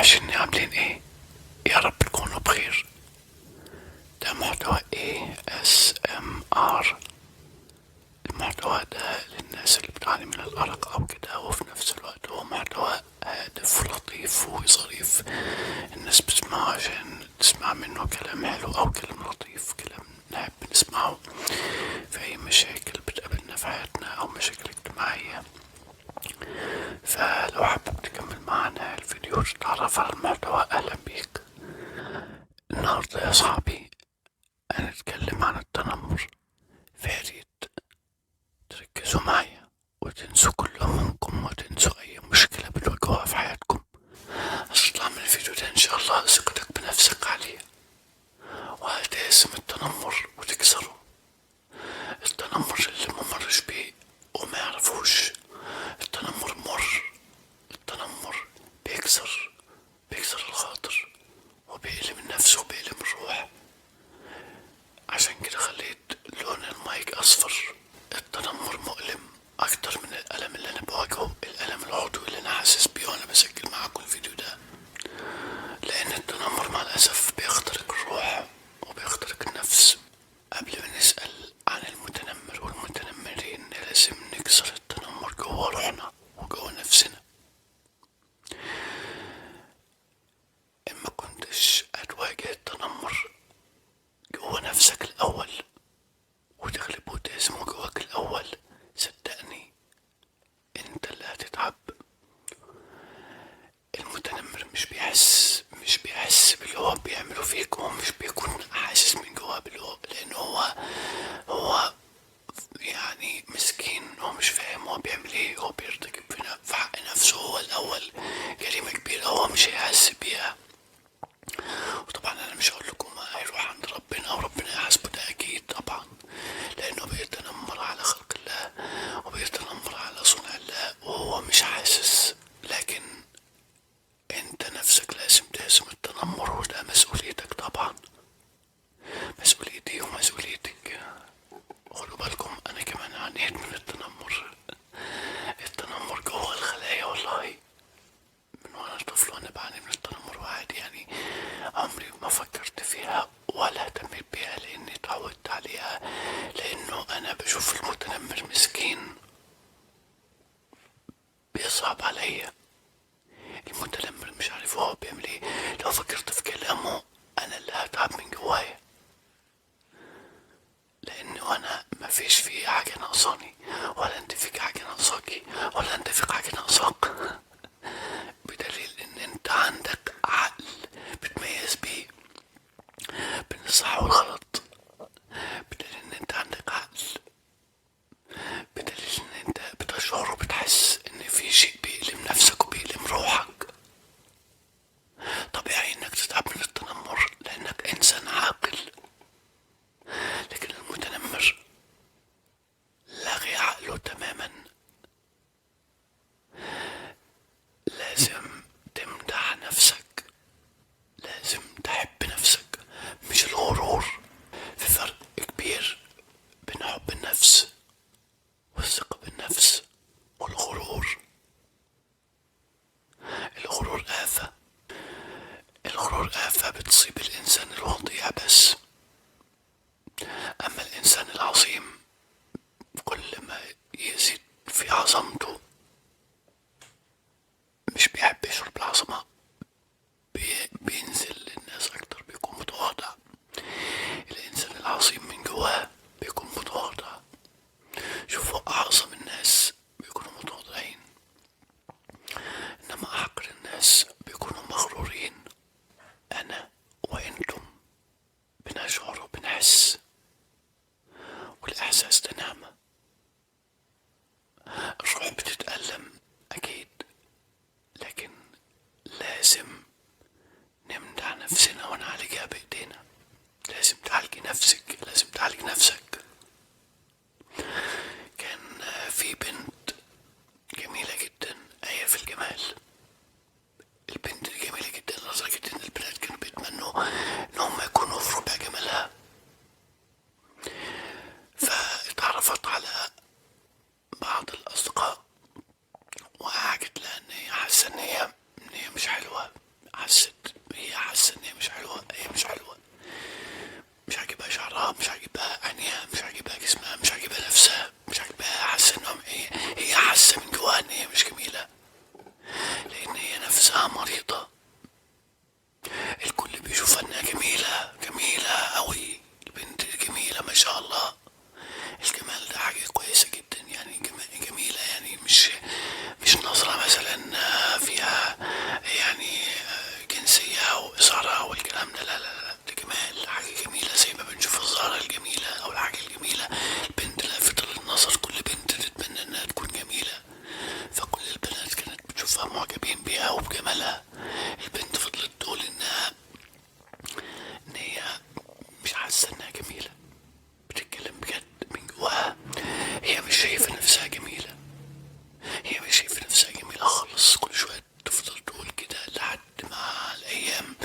وحشني، عاملين ايه؟ يا رب تكونوا بخير. ده محتوى ASMR. المحتوى ده للناس اللي بتعاني من الأرق أو كده، وفي نفس الوقت هو محتوى هادف ولطيف وظريف. الناس بتسمعه عشان تسمع منه كلام حلو أو كلام لطيف، كلام نحب نسمعه في أي مشاكل بتقابلنا في حياتنا أو مشاكل اجتماعية. فلو حابب تكمل معنا الفيديو وتتعرف على المحتوى، أهلا بيك. النهاردة يا صاحبي هنتكلم عن التنمر، فياريت تركزوا معايا وتنسوا كل همومكم وتنسوا أي مشكلة بتواجهوها في حياتكم. هتطلع من الفيديو ده إن شاء الله ثقتك بنفسك عالية، وهتهزم التنمر وتكسره. التنمر اللي ممرش بيه وما يعرفوش، التنمر مر، التنمر بيكسر، بيكسر الخاطر وبيألم النفس وبيألم الروح. عشان كده خليت لون المايك أصفر. التنمر مؤلم أكتر من الألم اللي أنا بواجهه، الألم العضوي اللي أنا حاسس بيه وأنا بسجل معاكم الفيديو ده، لأن التنمر مع الأسف بيخترق الروح وبيخترق النفس. قبل ما نسأل عن المتنمر والمتنمرين لازم نكسر التنمر جوه روحنا وجوه نفسنا. إما كنتش هتواجه التنمر جوه نفسك الأول وتغلبه وتهزمه جواك الأول، صدقني انت اللي هتتعب. المتنمر مش بيحس باللي هو بيعمله فيك، هو مش بيكون حاسس من جواه باللي هو، لأن هو يعني مسكين، هو مش فاهم هو بيعمل ايه، هو بيرتكب في حق نفسه هو الأول جريمة كبيرة هو مش هيحس بيها. وطبعا أنا مش هقول لكم هيروح عند ربنا وربنا يحاسبه، ده أكيد طبعا، لأنه بيتنمر على خلق الله وبيتنمر على صنع الله وهو مش حاسس. لكن انت نفسك لازم تهزم التنمر، وده مسؤوليتك طبعا، مسؤوليتي ومسؤوليتك. خدوا بالكم انا كمان عانيت من التنمر. التنمر جوه الخلايا والله، من وانا طفل وانا بعاني من التنمر، وعادي يعني عمري ما فكرت فيها ولا اهتميت بيها لاني اتعودت عليها، لانه انا بشوف المتنمر مسكين بيصعب عليا. المتنمر مش عارف هو بيعمل ايه، لو فكرت في كلامه انا اللي هتعب من جوايا، لانه انا مفيش فيه حاجة ناقصاني، ولا انت فيك حاجة ناقصاكي، ولا انت فيك حاجة ناقصاك، بدليل ان انت عندك عقل بتميز بيه بين الصح والغلط، بدليل ان انت عندك عقل، بدليل ان انت بتشعر وبتحس ان في شيء بيألم نفسك وبيألم روحك. طبيعي انك تتعب من التنمر لانك انسان عاقل، لكن المتنمر لغي عقله تماما. لازم تمدح نفسك، لازم تحب نفسك، مش الغرور. في فرق كبير بين حب النفس والثقة بالنفس والغرور. الغرور آفة، الغرور آفة بتصيب الإنسان الوضيع بس. أما الإنسان العظيم كل ما يزيد في عظمته مش بيحب يشرب العظمة، بينزل للناس أكتر، بيكون متواضع. الإنسان العظيم من جواه بيكون متواضع. شوفوا أعظم الناس بيكونوا متواضعين، إنما أحقر الناس بيكونوا مغرورين. أنا وإنتم بنشعر وبنحس، والإحساس ده نعمة. الروح بتتألم أكيد، لكن لازم نمدح نفسنا ونعالجها بإيدينا. لازم تعالجي نفسك، لازم تعالج نفسك. كان في بنت جميلة جدا، آية في الجمال. البنت دي جميلة جدا لدرجة إن البنات كانوا بيتمنوا إن هم يكونوا في ربع جمالها. فاتعرفت على بعض الأصدقاء وحكت لها إن هي حاسة إن هي مش حلوة، حست، هي حاسة إن هي مش حلوة، هي مش حلوة، مش عاجبها شعرها، مش عاجبها عينيها، مش عاجبها جسمها، مش عاجبها نفسها، مش عاجبها، حاسة إنهم هي حاسة من جواها إن هي مش جميلة، لأن هي نفسها مريضة. الكل بيشوفها إنها جميلة، جميلة أوي، البنت جميلة ما شاء الله، الجمال ده حاجة كويسة جدا يعني، جميلة يعني، مش نظرة مثلا فيها يعني جنسية أو إثارة أو الكلام ده، لا لا لا، ده جمال، حاجة جميلة زي ما بنشوف الزهرة الجميلة أو الحاجة الجميلة، البنت لافتة للنظر، كل بنت تتمنى إنها تكون جميلة، فكل البنات كانت بتشوفها معجبين بيها وبجمالها. البنت فضلت تقول إن هي مش حاسة إنها جميلة، بتتكلم بجد من جواها، هي مش شايفة نفسها جميلة، هي مش شايفة نفسها جميلة خالص. كل شوية تفضل تقول كده لحد ما الأيام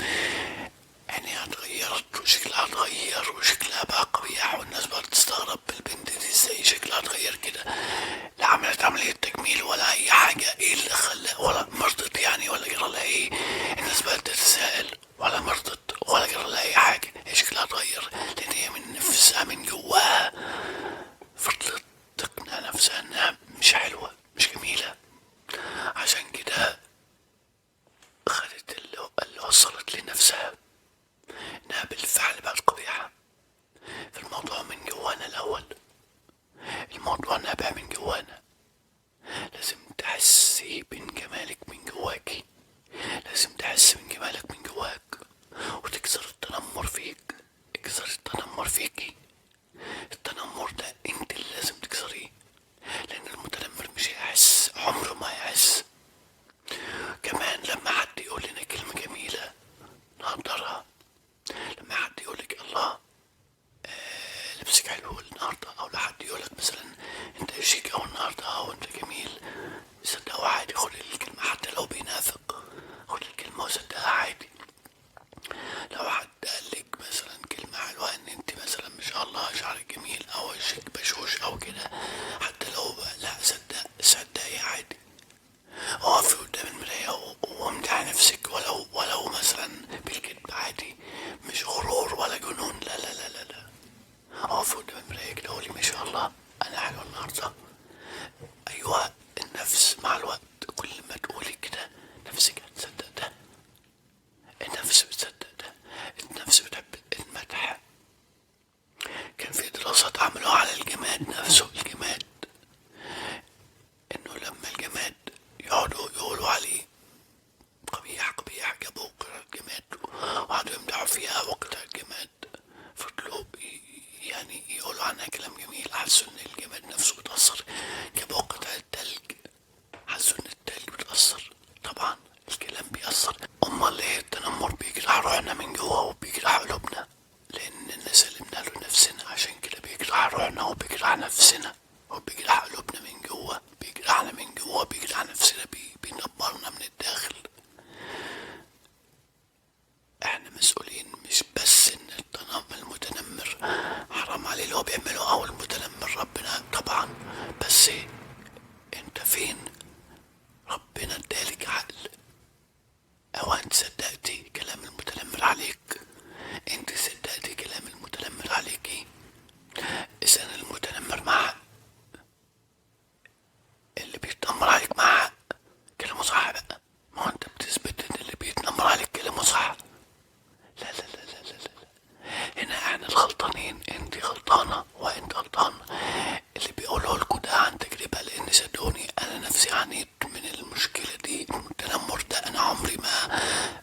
عينيها اتغيرت وشكلها اتغير وشكلها بقى قبيح، والناس بقت تستغرب البنت دي ازاي شكلها اتغير كده، لا عملت عملية تجميل ولا أي حاجة، ايه اللي خلى، ولا مرضت يعني، ولا جرى لها ايه، الناس بقت تتساءل، ولا مرضت ولا جرى لها أي حاجة، هي شكلها اتغير لأن هي من نفسها من جواها فضلت تقنع نفسها إنها مش حلوة مش جميلة، عشان كده خدت اللي وصلت لنفسها إنها بالفعل بقت قبيحة. فالموضوع من جوانا الأول، الموضوع نابع من جوانا، لازم تحسي من جمالك من جواكي، لازم تحسي من جمالك من جواك، وتكسر التنمر فيك، اكسر التنمر فيكي، التنمر ده انت اللي لازم تكسريه، لان المتنمر مش هيحس، عمره ما هيحس. كمان لما حد يقول لنا كلمة جميلة نقدرها، لما حد يقولك الله لبسك حلو النهاردة، أو لحد يقولك مثلا أنت شيك أو النهاردة أو أنت جميل، صدقه عادي، خد الكلمة حتى لو بينافق، خد الكلمة وصدقها عادي. لو حد قالك مثلا كلمة حلوة إن أنت مثلا ما شاء الله شعرك جميل أو وشك بشوش أو كده، حتى لو لا، صدقي عادي، اقفي قدام المراية وامدحي نفسك، ولو مثلا بالكذب عادي، مش غرور ولا جنون، لا لا لا لا لا، اقفي قدام المراية كده وقولي ما شاء الله أنا حلوة النهاردة. أيوة، النفس مع الوقت كل ما تقولي كده نفسك هتصدق ده، النفس بتصدق ده، النفس بتحب المدح. كان في دراسات عملوها على الجماد نفسه، الجماد إنه لما الجماد يقعدوا يقولوا عليه قبيح قبيح، جابوا قطعة جماد وقعدوا يمدحوا فيها، وقطعة جماد فضلوا يعني يقولوا عنها كلام جميل، حسوا إن الجماد نفسه بيتأثر. جابوا قطعة تلج، حسوا إن التلج بيتأثر. طبعا الكلام بيأثر. أمال ليه التنمر بيجرح روحنا من جوا وبيجرح قلوبنا؟ لأننا سلمنا له نفسنا، عشان كده بيجرح روحنا وبيجرح نفسنا وبيجرح قلوبنا من جوا، بيجرحنا من جوا، بيجرح نفسنا، بيدمرنا من الداخل. احنا مسؤولين، مش بس ان المتنمر حرام عليه اللي هو بيعمله او المتنمر ربنا طبعا، بس انت فين؟ ربنا ادالك عقل، او انت صدقتي كلام المتنمر عليك؟ انت صدقتي كلام المتنمر عليكي؟ اذا المتنمر مع حق، اللي بيتنمر عليك مع حق، كلامه صح بقى. ما هو انت بتثبت ان اللي بيتنمر عليك كلامه صح. لا لا لا لا لا لا، هنا احنا الغلطانين، انت غلطانة وانت غلطان. اللي بيقوله لكم ده عن تجربة، لان صدقوني انا نفسي عانيت من المشكلة دي، التنمر ده انا عمري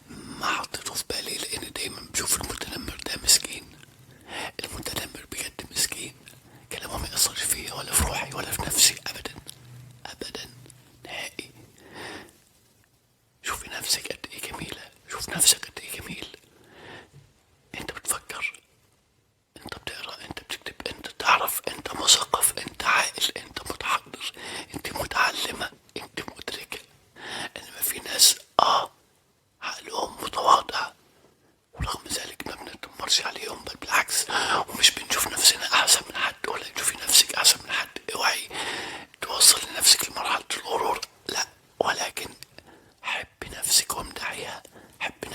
ما حطيته في بالي، لان دايما بشوف المتنمر ده مسكين، المتنمر بجد مسكين، كلامه ما يأثرش فيا ولا في روحي ولا في نفسي ابدا ابدا نهائي. شوفي نفسك قد ايه جميلة، شوف نفسك قد ايه جميل. انت بتفكر، انت بتقرا، انت بتكتب، انت تعرف، انت مثقف، انت عاقل، انت متحضر، انت متعلمة، انت مدركة. انما في ناس عقلهم متواضع، ورغم ذلك ما بنتنمرش عليهم، بل بالعكس، ومش بنشوف نفسنا احسن من حد، ولا تشوفي نفسك احسن من حد. اوعي توصل لنفسك لمرحلة الغرور، لا، ولكن حبي نفسك وامدحيها، حبي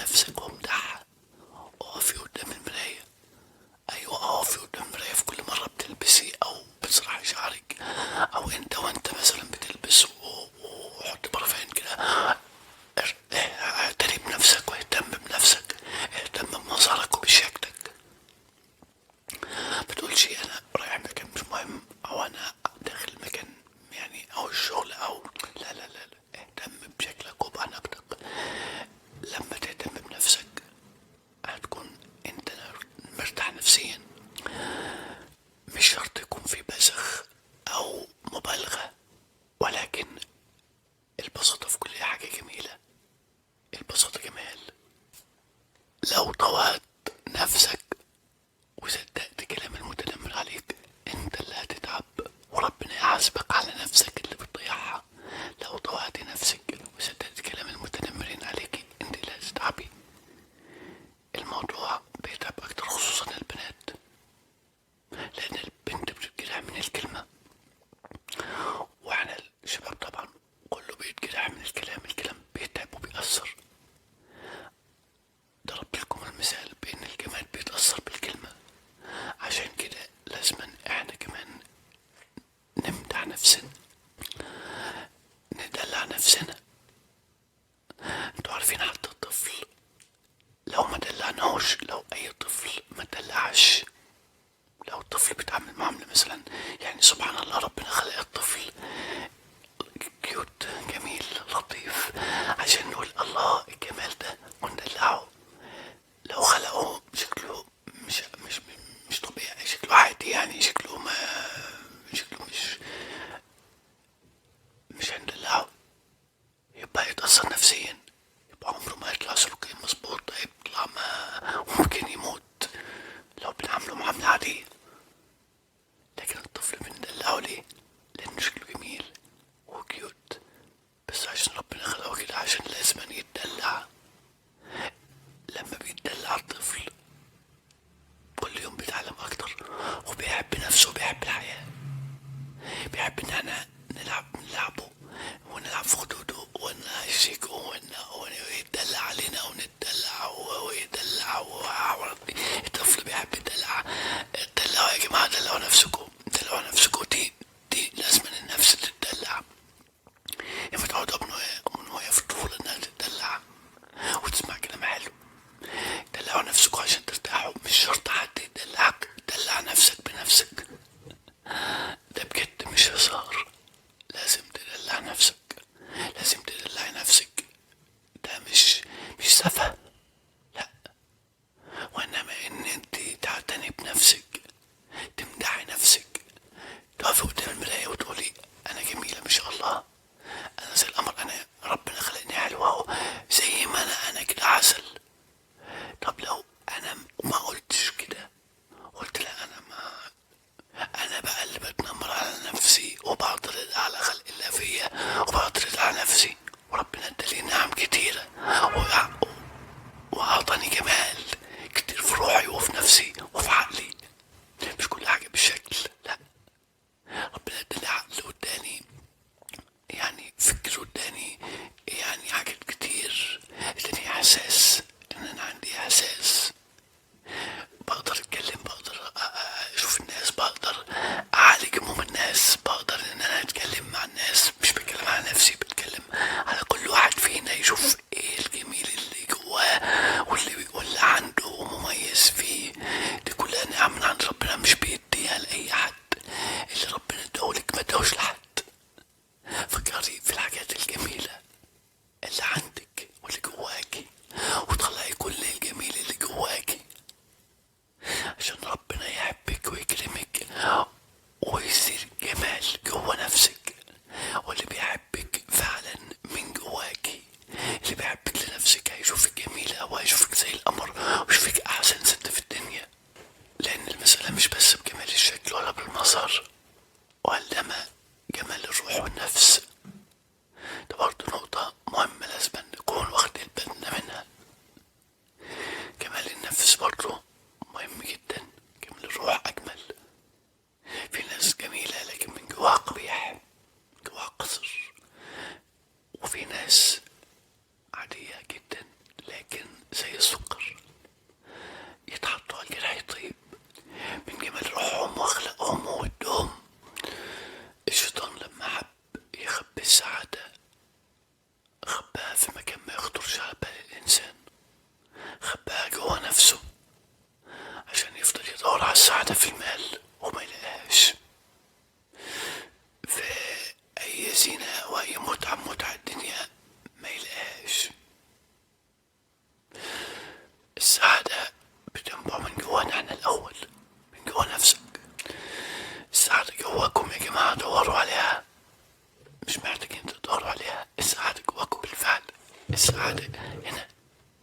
سعادة هنا،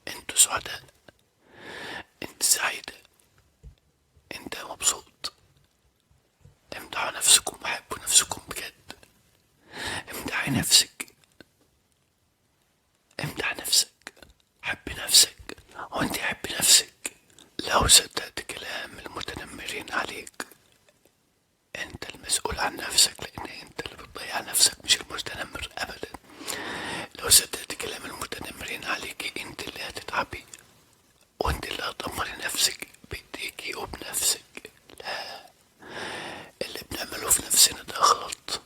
انتوا سعداء، انت سعيدة، انت مبسوط. امدحوا نفسكم وحبوا نفسكم بجد. امدحي نفسك، امدح نفسك، حب نفسك، وانت حب نفسك. لو صدقت كلام المتنمرين عليك انت المسؤول عن نفسك، لان انت اللي بتضيع نفسك مش المتنمر ابدا. لو صدقت كلام المتنمرين عليك انت اللي هتتعبي، وانت اللي هتدمري نفسك بايديكي وبنفسك. لا، اللي بنعمله في نفسنا ده غلط.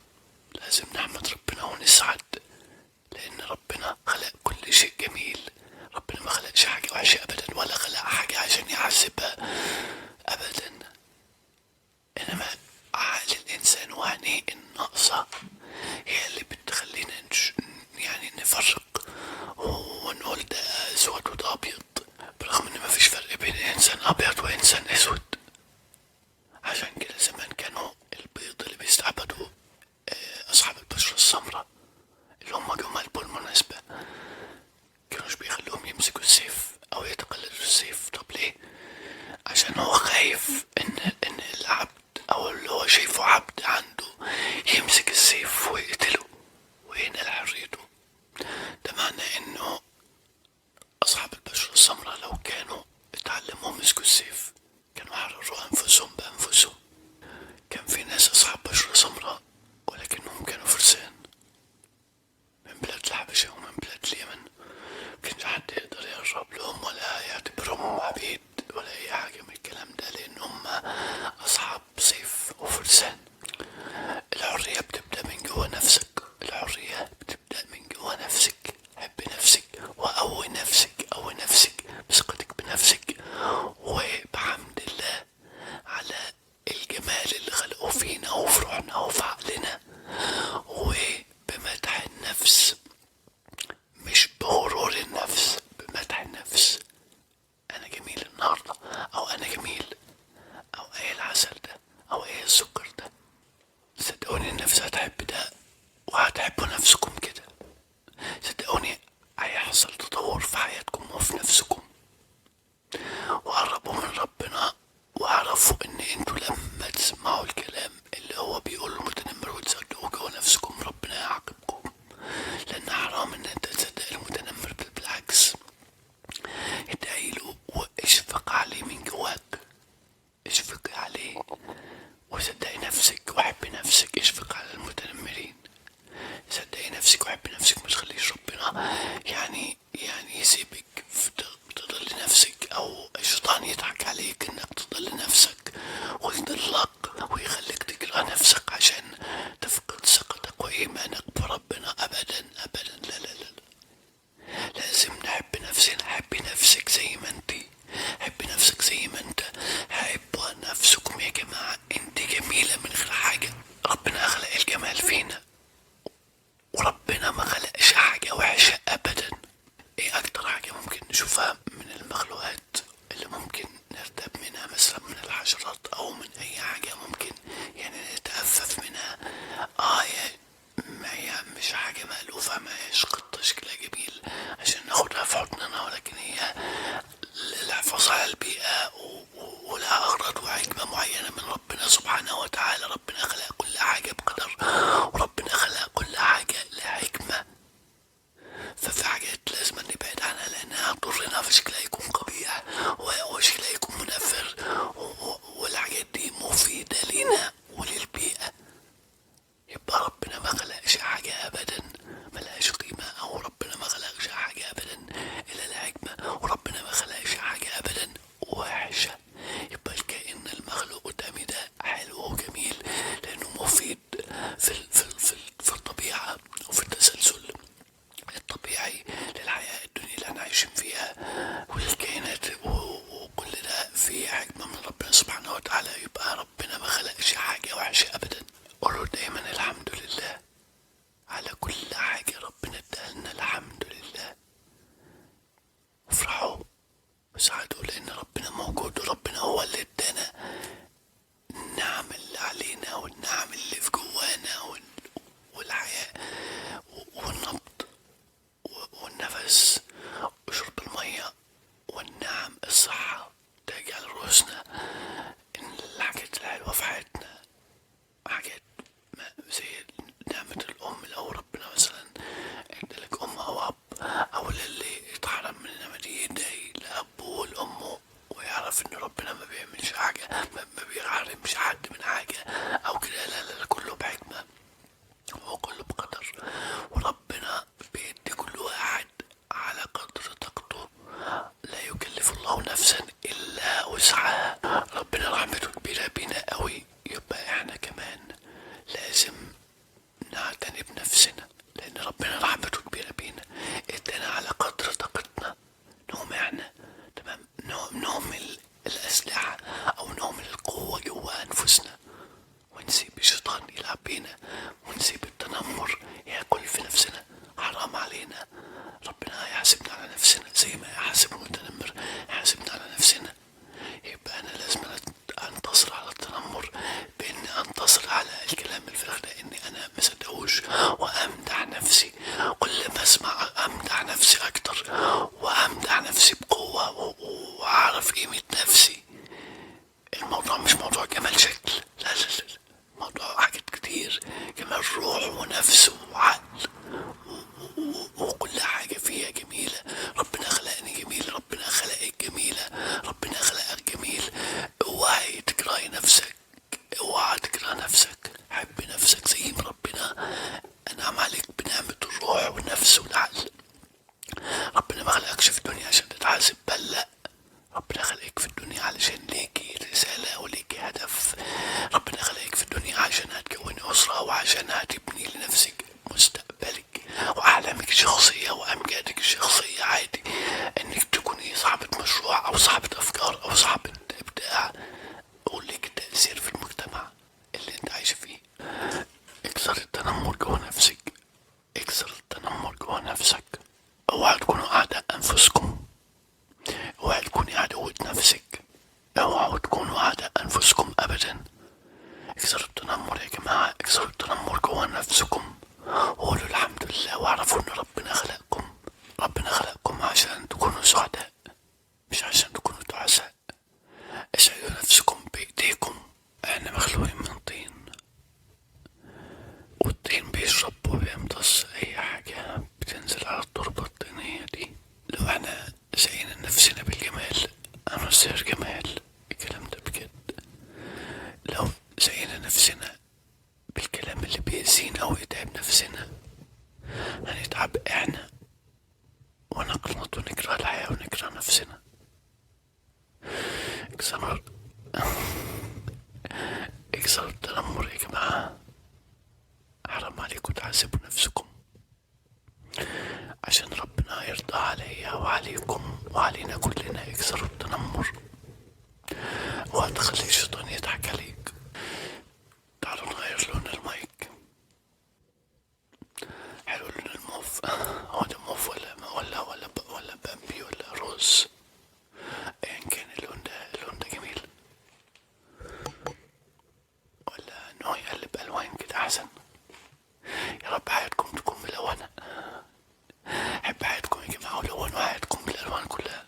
لازم نحمد ربنا ونسعد، لان ربنا خلق كل شيء جميل. ربنا ما خلقش حاجة وحشة ابدا، ولا خلق حاجة عشان يعذبها ابدا. انما عقل الانسان وعينيه الناقصة هي اللي بتخلينا يعني نفرق ونقول ده اسود وده ابيض، برغم ان مفيش فرق بين انسان ابيض وانسان اسود. عشان كده زمان كانوا البيض اللي بيستعبدوا اصحاب البشرة السمراء اللي هم جمال بالمناسبة، كانوش بيخلوهم يمسكوا السيف او يتقلدوا السيف. طب ليه؟ عشان هو خايف ان العبد او اللي هو شايفه عبد عنده يمسك السيف ويقتله وينال حريته. ده معناه انه اصحاب البشرة السمراء لو كانوا اتعلموا ومسكوا السيف كانوا حرروا انفسهم بانفسهم. كان في ناس اصحاب بشرة سمراء ولكنهم كانوا فرسان من بلاد الحبشة ومن بلاد اليمن، مكانش حد يقدر يقرب لهم ولا يعتبرهم عبيد ولا اي حاجة من الكلام ده، لان هم اصحاب سيف وفرسان. الحرية بتبدأ من جوا نفسك، الحرية بتبدأ من جوا نفسك. حب نفسك وقوي نفسك، قوي نفسك بثقتك بنفسك وبحمد الله على الجمال اللي خلقه فينا وفي روحنا وفي عقلنا، وبمدح النفس مش بغرور النفس، بمدح النفس. أنا جميل النهاردة، أو أنا جميل، أو إيه العسل ده، أو إيه السكر ده. صدقوني النفس هتحب ده وهتحبوا نفسكم كده. صدقوني هيحصل تطور في حياتكم وفي نفسكم. وقربوا من ربنا واعرفوا ان انتوا لما تسمعوا الكلام اللي هو بيقوله المتنمر وتصدقوا جوا نفسكم ربنا يعاقبكم، لان حرام ان انت تصدق المتنمر. بالعكس ادعي له واشفق عليه من جواك، اشفق عليه وصدقي نفسك وحبي نفسك. اشفق على المتنمرين، صدقي نفسك وحبي نفسك، ما تخليش ربنا يعني يسيبك في الله نفسا إلا وسعها. ربنا رحمته كبيرة بينا قوي، يبقى احنا كمان لازم نعتني بنفسنا، لأن ربنا رحمته كبيرة بينا، ادانا على قدر طاقتنا. نقوم احنا تمام نهمل الأسلحة أو نهمل القوة جوا أنفسنا، ونسيب الشيطان يلعب بينا، ونسيب التنمر ياكل في نفسنا. حرام علينا، ربنا هيحاسبنا على نفسنا زي ما يحاسب المتنمر يحاسبنا على نفسنا. يبقى أنا لازم أنتصر على التنمر بإني أنتصر على الكلام الفارغ ده، إني أنا ما صدقوش، وأمدح نفسي. كل ما أسمع أمدح نفسي أكتر، وأمدح نفسي بقوة، وأعرف قيمة نفسي. الموضوع مش موضوع جمال شكل، لا لا لا، موضوع حاجات كتير، جمال روح ونفس وعقل وكل حاجة فيها جميلة. ربنا خلقني جميل، ربنا خلقك جميلة، ربنا خلقك جميل. اوعي تكرهي نفسك، اوعى تكره نفسك، حب نفسك زي ما ربنا انعم عليك بنعمة الروح والنفس والعقل. ربنا ما خلقكش في الدنيا عشان تتحاسب، بل لا، ربنا خلقك في الدنيا علشان ليكي رسالة وليكي هدف. ربنا خلقك في الدنيا عشان هتكوني أسرة، وعشان هتبني لنفسك مستقبلك وأحلامك الشخصية وأمجادك الشخصية. عادي إنك تكوني صاحبة مشروع أو صاحبة أفكار أو صاحبة إبداع وليك تأثير في المجتمع اللي أنت عايش فيه. اكسر التنمر جوا نفسك، اكسر التنمر جوا نفسك. اوعى تكونوا أعداء أنفسكم، اوعى تكوني عدوة نفسك، اوعوا تكونوا أعداء أنفسكم أبدا. اكسروا التنمر يا جماعة، اكسروا التنمر جوا نفسكم، وقولوا الحمد لله، واعرفوا إن ربنا خلقكم. ربنا خلقكم عشان تكونوا سعداء، مش عشان تكونوا تعساء. اسعدوا نفسكم بإيديكم. احنا مخلوقين من طين، والطين بيشرب وبيمتص أي حاجة بتنزل على التربة الطينية دي. لو احنا زينا نفسنا بالجمال هنصير جمال. الكلام ده بجد، لو زينا نفسنا بالكلام اللي بيأذينا أو يتعب نفسنا هنتعب احنا، ونقنط ونكره الحياة ونكره نفسنا. اكسروا التنمر يا جماعة، حرام عليكم تعذبوا نفسكم، عشان ربنا يرضى عليا وعليكم وعلينا كلنا. اكسروا التنمر، وهتخلي الشيطان يضحك عليك. تعالوا نغير لون المايك، حلو لون الموف. هو ده موف ولا ولا ولا ولا بامبي ولا روز؟ ايا كان اللون ده، اللون ده جميل، ولا انه يقلب الوان كده احسن. يا رب حياتكم تكون ملونة. حب حياتكم يا جماعة، ولونوا حياتكم بالألوان كلها.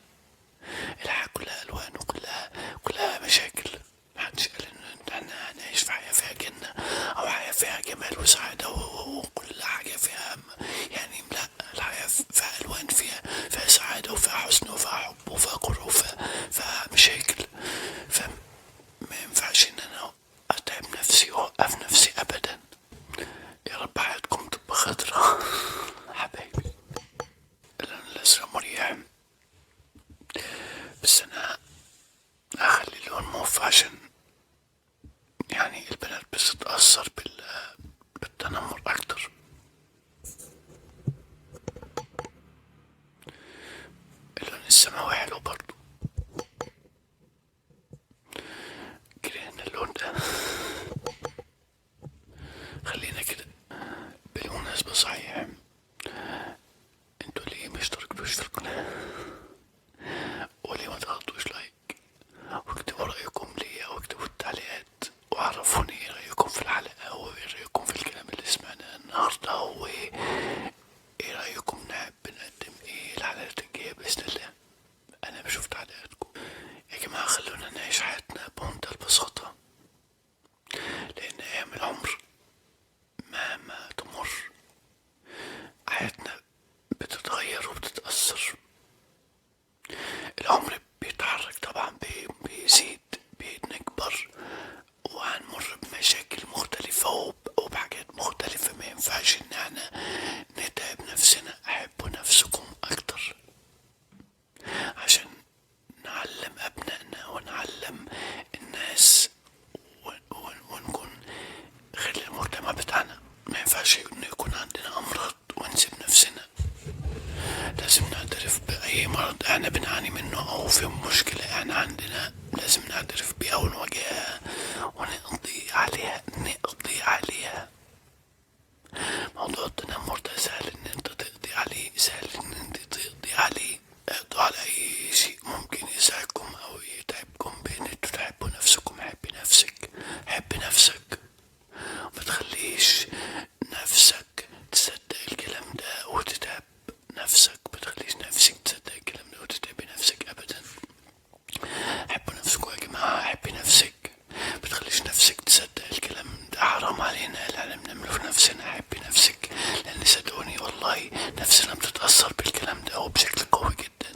الحياة كلها ألوان وكلها كلها مشاكل. محدش قال إن احنا هنعيش في حياة فيها جنة أو حياة فيها جمال وسعادة وكل حاجة فيها، يعني لا، الحياة فيها ألوان، فيها سعادة وفيها حزن وفيها حب وفيها كره وفيها مشاكل. فما ينفعش إن أنا أتعب نفسي وأوقف نفسي أبدا. يا رب حياتكم تبقى خضرا حبايبي. اللون الأزرق مريح، بس أنا هخلي اللون موف عشان يعني البنات بس تتأثر بالتنمر أكتر. اللون السماوي حلو برضو، كرهنا اللون ده، خلينا كده. بالمناسبة صحيح، انتوا ليه ما اشتركتوش في القناة؟ وليه ما ضغطتوش like؟ واكتبوا رأيكم ليا، واكتبوا التعليقات، وعرفوني ايه رأيكم في الحلقة، وايه رأيكم في الكلام اللي سمعناه النهاردة، وايه رأيكم نحب نقدم ايه الحلقات الجاية بإذن الله. نعترف بأي مرض احنا بنعاني منه أو في مشكلة احنا عندنا، لازم نعترف بيها ونواجهها ونقضي عليها، نقضي عليها. موضوع التنمر ده سهل ان انت تقضي عليه، سهل ان انت تقضي عليه. اقضوا على اي شيء ممكن يزعجكم او يتعبكم بان انتوا تحبوا نفسكم. حب نفسك، حب نفسك، ما تخليش نفسك تصدق الكلام ده وتتعب نفسك، ما تخليش نفسك تصدق الكلام ده وتتعبي نفسك ابدا. حبوا نفسكم يا جماعة، حبي نفسك، ما تخليش نفسك تصدق الكلام ده، حرام علينا اللي احنا بنعمله في نفسنا. حبي نفسك، لان صدقوني والله نفسنا بتتأثر بالكلام ده وبشكل قوي جدا.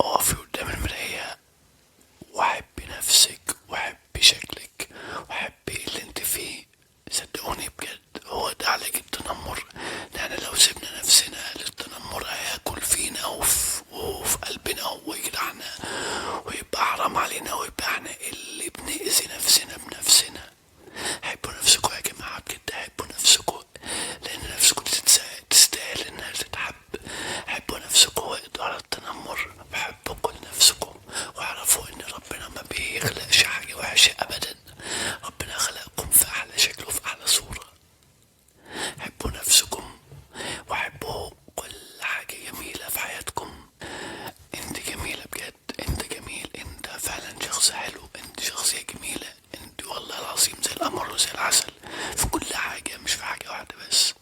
اقفي قدام المراية وحبي نفسك وحبي شكلك وحبي اللي انت فيه. صدقوني بجد هو ده علاج التنمر، لان لو سيبنا نفسنا للتنمر هياكل فينا وفي قلبنا ويجرحنا ويبقى حرام علينا ويبقى احنا اللي بنأذي نفسنا بنفسنا. حبوا نفسكوا يا جماعة بجد، حبوا نفسكوا، لأن نفسكوا تستاهل إنها تتحب. حبوا نفسكوا واقضوا على التنمر بحبكوا لنفسكوا، واعرفوا إن ربنا ما بيخلقش حاجة وحشة أبدا، ربنا خلقكم في أحلى شكل وفي أحلى صورة. حبوا نفسكم وحبوا كل حاجة جميلة في حياتكم. انت جميلة بجد، انت جميل، انت فعلا شخص حلو، انت شخصية جميلة، انت والله العظيم زي القمر وزي العسل في كل حاجة، مش في حاجة واحدة بس.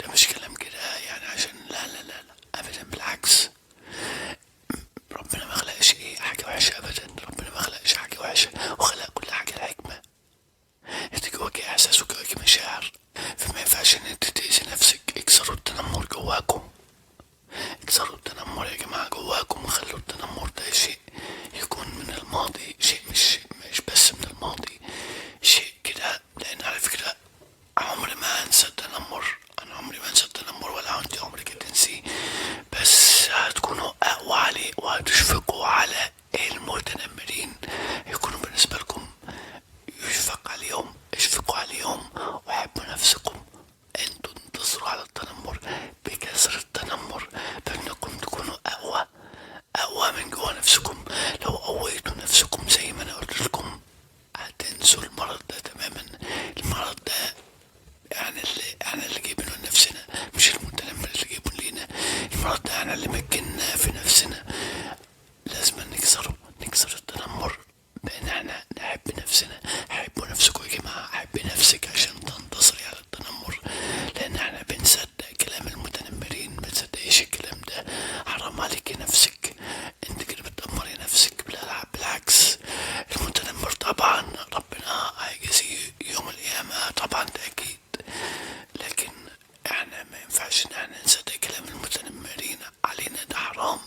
ده مش كلام كده يعني عشان لا لا لا لا ابدا، بالعكس ربنا ما خلقش ايه حاجة وحشة ابدا، ربنا ما خلقش حاجة وحشة وخلق كل حاجة الحكمة. انت جواك احساس وجواك مشاعر، فما ينفعش ان انت تأذي نفسك. اكسروا التنمر جواكم، اكسروا التنمر يا جماعة جواكم، وخلوا التنمر ده شيء يكون من الماضي، شيء مش بس من الماضي، شيء كده. لأن على فكرة عمري ما هنسى التنمر، أنا عمري ما هنسى التنمر ولا انت عمرك تنسيه، بس هتكونوا أقوى عليه وهتشفقوا على المتنمرين، يكونوا بالنسبة لكم يشفق عليهم. اشفقوا عليهم وحبوا نفسكم. انتوا انتصروا على التنمر بكسر التنمر، بانكم تكونوا اقوى، اقوى من جوا نفسكم. لو قويتوا نفسكم زي ما انا قلت لكم هتنسوا المرض ده تماما. المرض ده احنا اللي جايبينه لنفسنا، مش المتنمر اللي جايبه لينا. المرض ده احنا اللي مكناه في نفسنا، لازم نكسره، نكسر التنمر بان احنا نحب نفسنا. حبوا نفسكم يا جماعة، حبي نفسك عشان تنتصري على التنمر، لان احنا بنصدق كلام المتنمرين، ما تصدقيش الكلام ده، حرام عليكي نفسك، انت كده بتدمري نفسك. بالعكس المتنمر طبعا ربنا هيجازيه يوم القيامة طبعا ده اكيد، لكن احنا ما ينفعش ان احنا نصدق كلام المتنمرين علينا، ده حرام.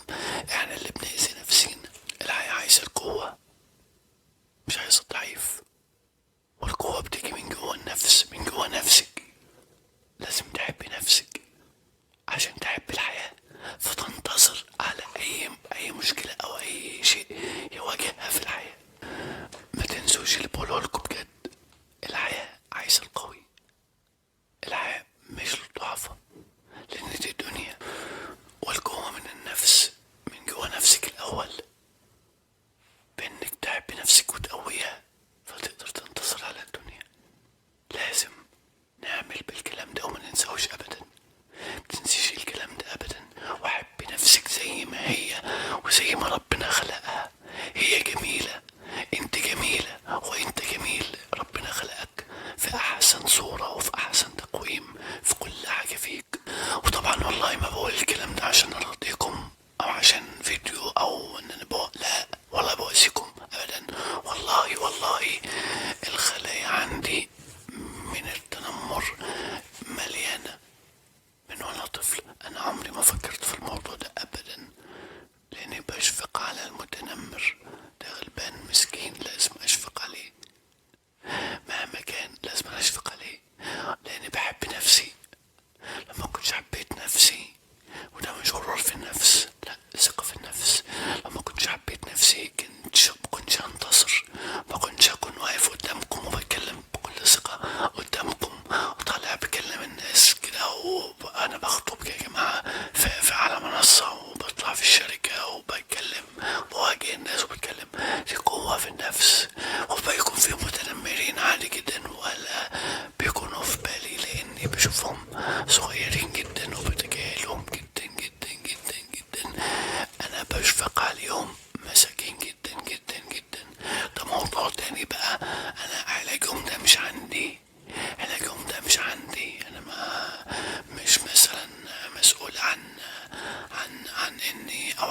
او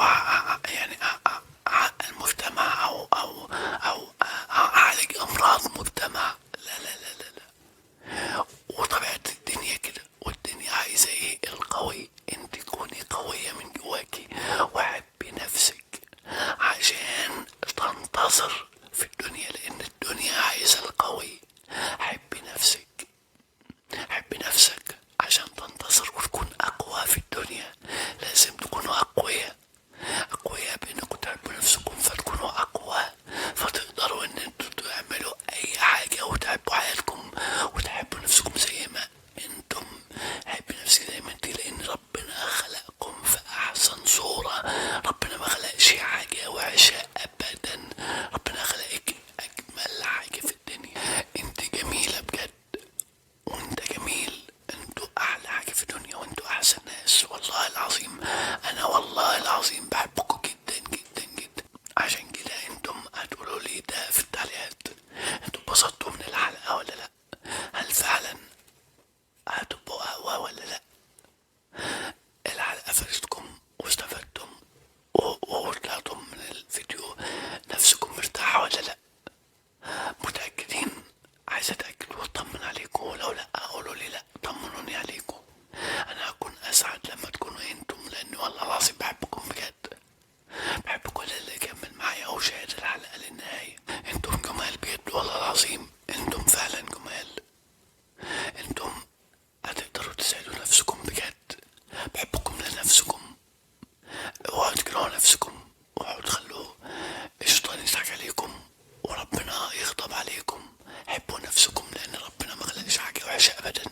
يعني اعقل مجتمع او او او اعالج امراض مجتمع. لا لا لا لا لا، وطبيعة الدنيا كده، والدنيا عايزة ايه؟ القوي. انت تكوني قوية من جواكي وحبي نفسك عشان تنتصر في الدنيا، لان الدنيا عايزة القوي. حبي نفسك، حبي نفسك عشان تنتصر وتكون اقوى في الدنيا. لازم تكونوا اقوياء، اقوياء بانكم تحبوا نفسكم فتكونوا اقوى، فتقدروا ان انتوا تعملوا اي حاجة وتحبوا حياتكم وتحبوا نفسكم زي ما انتم. حبي نفسك زي ما انت، لان ربنا خلقكم في احسن صورة. ربنا ما خلقش حاجة وحشة ابدا، ربنا خلقك اجمل حاجة في الدنيا. انت جميلة بجد وانت جميل، انتوا احلى حاجة في الدنيا وانتوا احسن ناس والله العظيم. انا والله العظيم بحبكم جدا جدا جدا. عشان كده انتم هتقولوا لي ده في التعليقات، انتوا اتبسطتوا من الحلقة ولا لا؟ هل فعلا هتبقوا اقوى ولا لا؟ الحلقة فادتكم واستفدتم وطلعتم من الفيديو نفسكم مرتاحة ولا لا؟ متأكدين؟ عايز اتأكد واطمن عليكم، ولو لا قولوا لي لا، طمنوني عليكم. انا هكون اسعد لما تكونوا انتم، لاني والله العظيم بحبكم بجد، بحب كل اللي يكمل معايا او شاهد الحلقة للنهاية. انتم جمال بجد والله العظيم، انتم فعلا جمال، انتم هتقدروا تسعدوا نفسكم بجد. بحبكم لنفسكم، اوعوا تكرهوا نفسكم، اوعوا تخلوا الشيطان يضحك عليكم وربنا يغضب عليكم. حبوا نفسكم لان ربنا ما خلقش حاجة وحشة ابدا.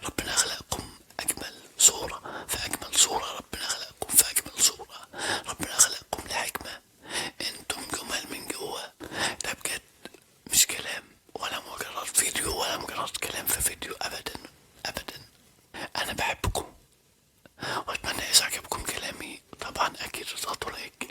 ربنا خلقكم اجمل صورة في اجمل صورة، ربنا خلقكم في اجمل صورة، ربنا خلقكم لحكمة. انتم جمال من جوا، ده بجد مش كلام ولا مجرد فيديو ولا مجرد كلام في فيديو ابدا ابدا. انا بحبكم واتمنى اذا عجبكم كلامي طبعا اكيد تضغطوا like.